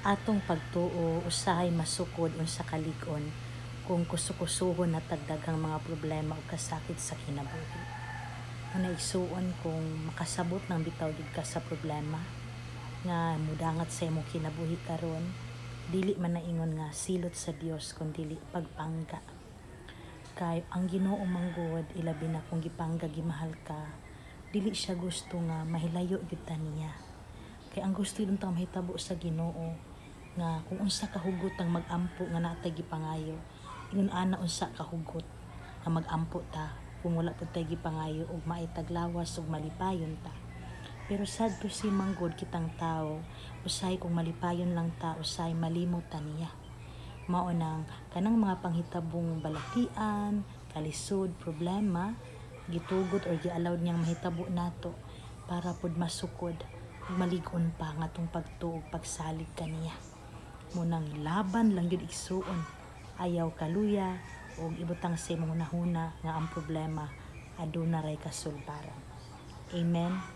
Atong pagtuo usahay masukod unsa kalig-on kung kusukusuhon na tag daghang mga problema ug kasakit sa kinabuhi. Una, igsuon, kung makasabot nang bitaw gyud ka sa problema nga mudangat sa imong kinabuhi karon, dili man na ingon nga silot sa Dios kun dili pagpangga. Kay ang Ginoo manggod, ilabi na kung gipangga, gimahal ka, dili siya gusto nga mahilayo gyud ta niya. Kay ang gusto gyud untang mahitabo sa Ginoo nga kung unsa kahugot ang mag-ampo nga natay gipangayo, ingon ana unsa kahugot nga mag-ampo ta kung wala pud tay gipangayo ug maay taglawas ug malipayon ta. Pero sad to say manggod, kitang tao usahay kung malipayon lang ta, usahay malimot ta niya. Mao nang kanang mga panghitabong balatian, kalisod, problema, gitugot or gi-allowed niyang mahitabo nato para pud masukod ug malig-on pa nga atong pagtuo ug pagsalig kaniya. Mao nang laban lang gyud, igsuon, ayaw kaluya ug ibutang sa imong hunahuna nga ang problema aduna ray kasulbaran. Amen.